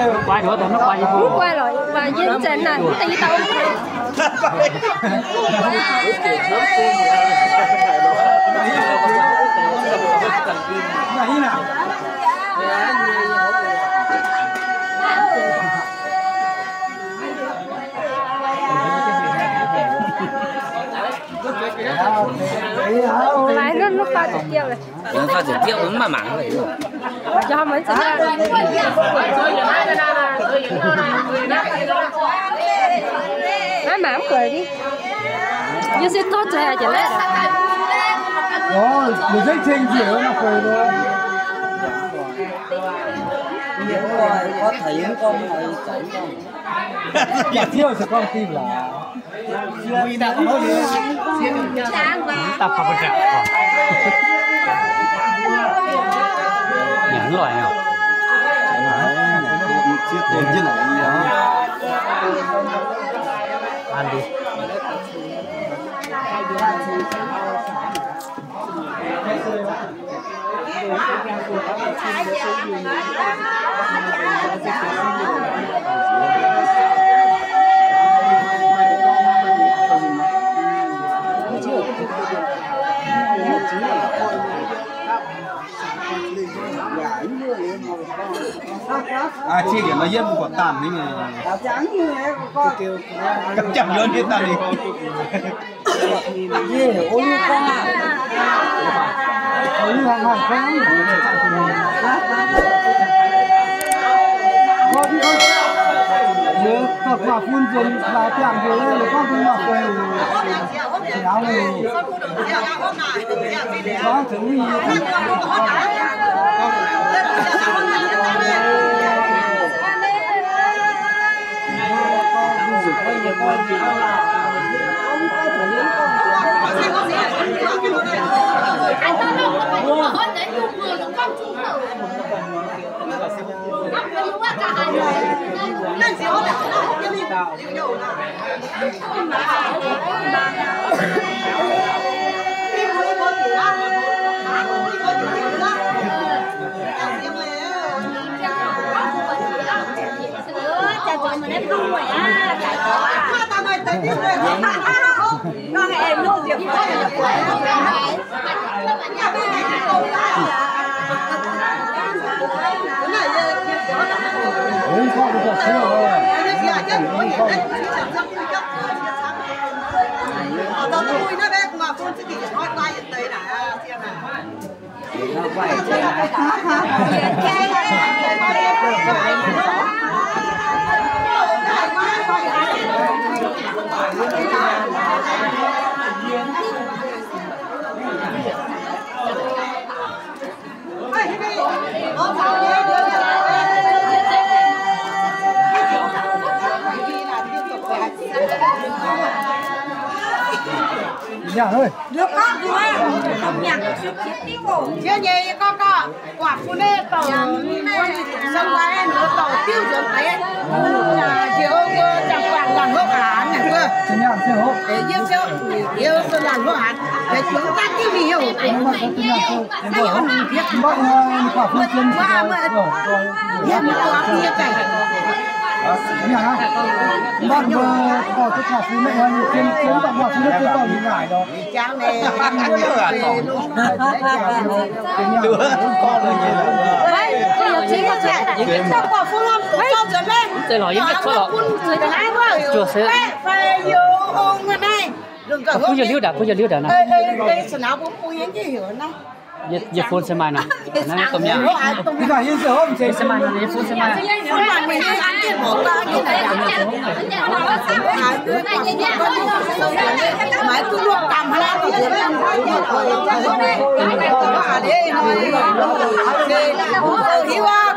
Mv guai lorqc, mv guai yie mv zengx naaic, mv deix yie dau. Laaix hnangv mv faaux ziepc diuh lorqc. Mv faaux ziepc diuh mv maaih mangc. Maiv mangc mv guaix div. Yie se zorqv zuqc haic jiex laiv. Aa, qiex yietc nor yietv mv buatc daanh mingh. Gauh jangx yuonv jienv daanh mingh. Yie phone se maaih nor. Naaiv domh nyaanh. Yie se maaih nor, yie phone se maaih. Hiuv aqv,